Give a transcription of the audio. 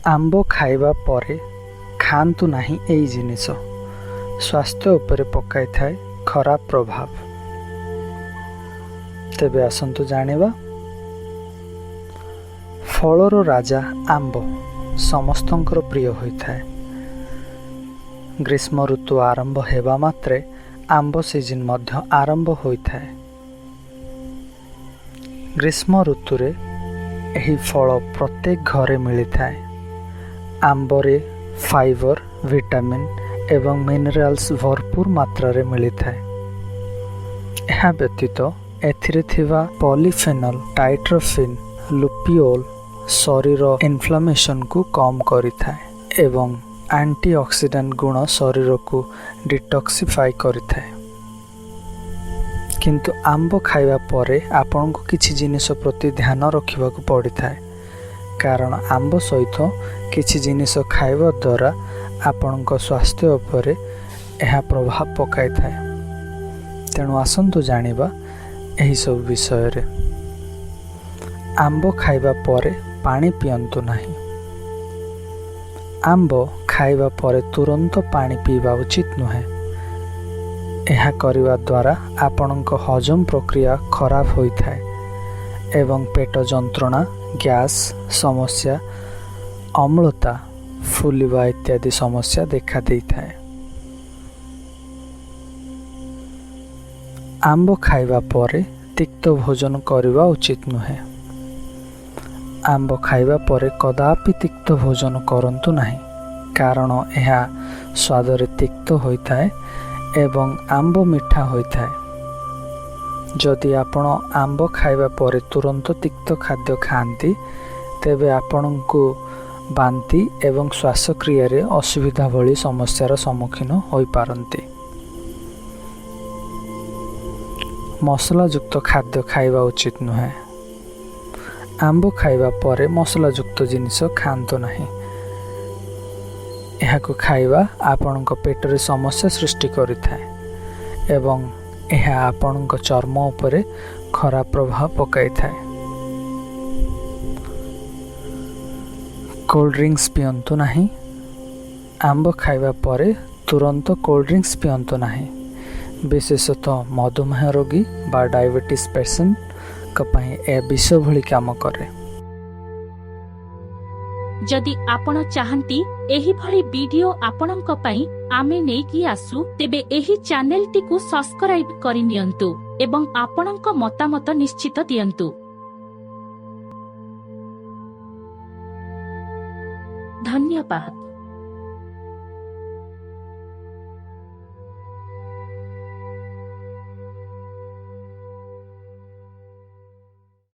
ଆମ୍ବ ଖାଇବା ପରେ ଖାଆନ୍ତୁ ନାହିଁ ଏଇ ଜିନିଷ, ସ୍ୱାସ୍ଥ୍ୟ ଉପରେ ପକାଇଥାଏ ଖରାପ ପ୍ରଭାବ। ତେବେ ଆସନ୍ତୁ ଜାଣିବା। ଫଳର ରାଜା ଆମ୍ବ ସମସ୍ତଙ୍କର ପ୍ରିୟ ହୋଇଥାଏ। ଗ୍ରୀଷ୍ମ ଋତୁ ଆରମ୍ଭ ହେବା ମାତ୍ରେ ଆମ୍ବ ସିଜିନ୍ ମଧ୍ୟ ଆରମ୍ଭ ହୋଇଥାଏ। ଗ୍ରୀଷ୍ମ ଋତୁରେ ଏହି ଫଳ ପ୍ରତ୍ୟେକ ଘରେ ମିଳିଥାଏ। ଆମ୍ବରେ ଫାଇବର, ଭିଟାମିନ୍ ଏବଂ ମିନେରାଲ୍ସ ଭରପୁର ମାତ୍ରାରେ ମିଳିଥାଏ। ଏହା ବ୍ୟତୀତ ଏଥିରେ ଥିବା ପଲିଫେନଲ୍, ଟ୍ରାଇଟରପିନ୍, ଲୁପିଓଲ ଶରୀର ଇନଫ୍ଲାମେସନକୁ କମ୍ କରିଥାଏ ଏବଂ ଆଣ୍ଟିଅକ୍ସିଡାଣ୍ଟ ଗୁଣ ଶରୀରକୁ ଡିଟକ୍ସିଫାଇ କରିଥାଏ। କିନ୍ତୁ ଆମ୍ବ ଖାଇବା ପରେ ଆପଣଙ୍କୁ କିଛି ଜିନିଷ ପ୍ରତି ଧ୍ୟାନ ରଖିବାକୁ ପଡ଼ିଥାଏ, କାରଣ ଆମ୍ବ ସହିତ କିଛି ଜିନିଷ ଖାଇବା ଦ୍ୱାରା ଆପଣଙ୍କ ସ୍ୱାସ୍ଥ୍ୟ ଉପରେ ଏହା ପ୍ରଭାବ ପକାଇଥାଏ। ତେଣୁ ଆସନ୍ତୁ ଜାଣିବା ଏହିସବୁ ବିଷୟରେ। ଆମ୍ବ ଖାଇବା ପରେ ପାଣି ପିଅନ୍ତୁ ନାହିଁ। ଆମ୍ବ ଖାଇବା ପରେ ତୁରନ୍ତ ପାଣି ପିଇବା ଉଚିତ ନୁହେଁ। ଏହା କରିବା ଦ୍ୱାରା ଆପଣଙ୍କ ହଜମ ପ୍ରକ୍ରିୟା ଖରାପ ହୋଇଥାଏ ଏବଂ ପେଟ ଯନ୍ତ୍ରଣା, ଗ୍ୟାସ୍ ସମସ୍ୟା, ଅମ୍ଳତା, ଫୁଲିବା ଇତ୍ୟାଦି ସମସ୍ୟା ଦେଖାଦେଇଥାଏ। ଆମ୍ବ ଖାଇବା ପରେ ତିକ୍ତ ଭୋଜନ କରିବା ଉଚିତ ନୁହେଁ। ଆମ୍ବ ଖାଇବା ପରେ କଦାପି ତିକ୍ତ ଭୋଜନ କରନ୍ତୁ ନାହିଁ, କାରଣ ଏହା ସ୍ୱାଦରେ ତିକ୍ତ ହୋଇଥାଏ ଏବଂ ଆମ୍ବ ମିଠା ହୋଇଥାଏ। ଯଦି ଆପଣ ଆମ୍ବ ଖାଇବା ପରେ ତୁରନ୍ତ ତିକ୍ତ ଖାଦ୍ୟ ଖାଆନ୍ତି, ତେବେ ଆପଣଙ୍କୁ ବାନ୍ତି ଏବଂ ଶ୍ୱାସକ୍ରିୟାରେ ଅସୁବିଧା ଭଳି ସମସ୍ୟାର ସମ୍ମୁଖୀନ ହୋଇପାରନ୍ତି। ମସଲାଯୁକ୍ତ ଖାଦ୍ୟ ଖାଇବା ଉଚିତ ନୁହେଁ। ଆମ୍ବ ଖାଇବା ପରେ ମସଲାଯୁକ୍ତ ଜିନିଷ ଖାଆନ୍ତୁ ନାହିଁ। ଏହାକୁ ଖାଇବା ଆପଣଙ୍କ ପେଟରେ ସମସ୍ୟା ସୃଷ୍ଟି କରିଥାଏ ଏବଂ ଏହା ଆପଣଙ୍କ ଚର୍ମ ଉପରେ ଖରାପ ପ୍ରଭାବ ପକାଇଥାଏ। କୋଲ୍ଡ ଡ୍ରିଙ୍କସ୍ ପିଅନ୍ତୁ ନାହିଁ। ଆମ୍ବ ଖାଇବା ପରେ ତୁରନ୍ତ କୋଲ୍ଡ ଡ୍ରିଙ୍କସ୍ ପିଅନ୍ତୁ ନାହିଁ। ବିଶେଷତଃ ମଧୁମେହ ରୋଗୀ ବା ଡାଇବେଟିସ୍ ପେସେଣ୍ଟଙ୍କ ପାଇଁ ଏହା ବିଷ ଭଳି କାମ କରେ। ଯଦି ଆପଣ ଚାହାନ୍ତି ଏହିଭଳି ଭିଡିଓ ଆପଣଙ୍କ ପାଇଁ ଆମେ ନେଇକି ଆସୁ, ତେବେ ଏହି ଚ୍ୟାନେଲଟିକୁ ସବସ୍କ୍ରାଇବ କରିନିଅନ୍ତୁ ଏବଂ ଆପଣଙ୍କ ମତାମତ ନିଶ୍ଚିତ ଦିଅନ୍ତୁ। ଧନ୍ୟବାଦ।